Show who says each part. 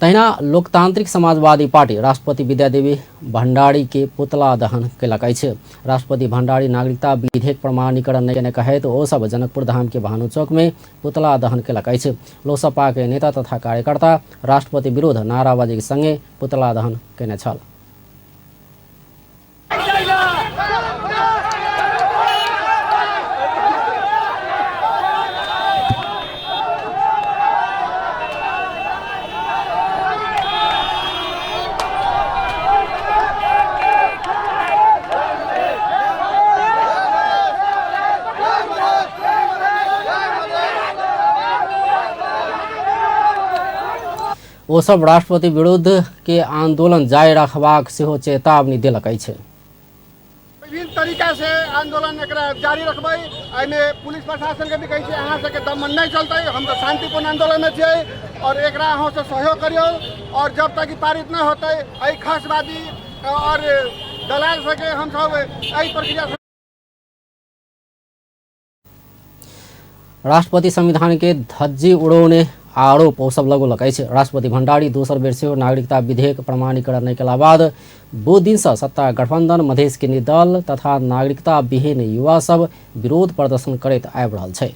Speaker 1: तहिना लोकतांत्रिक समाजवादी पार्टी राष्ट्रपति विद्यादेवी भण्डारी के पुतला दहन केलक अछि। राष्ट्रपति भण्डारी नागरिकता विधेयक प्रमाणीकरण नहि केने कहैत ओ सब जनकपुर धाम के भानु चौक में पुतला दहन केलक अछि। लोसपा के नेता तथा कार्यकर्ता राष्ट्रपति विरुद्ध नाराबाजी के संगे पुतला दहन केने छल। ओ सब राष्ट्रपति विरुद्ध के आंदोलन जारी रखबाक सेहो चेतावनी देलक अछि।
Speaker 2: विभिन्न तरीका से आंदोलन एकरा जारी रखबै। एहिमे पुलिस प्रशासन के भी कहै छियै, अहाँ सबके दमन नहि चलतै, हम तऽ शांतिपूर्ण आंदोलन में छियै और एकरा अहाँ सब सहयोग करियौ और जब तक ई पारित नहि होतै एहि खासवादी और दलाल सबके हम सब एहि प्रक्रिया से
Speaker 1: राष्ट्रपति संविधान के धज्जी उड़ौने आरोप ओ सब लगौलक अछि। राष्ट्रपति भण्डारी दोसर बेर सेहो नागरिकता विधेयक प्रमाणीकरण नहि केला बाद बुध दिन सँ सत्ता गठबंधन, मधेश केन्द्रीय दल तथा नागरिकता विहीन युवा सब विरोध प्रदर्शन करैत आबि रहल छै।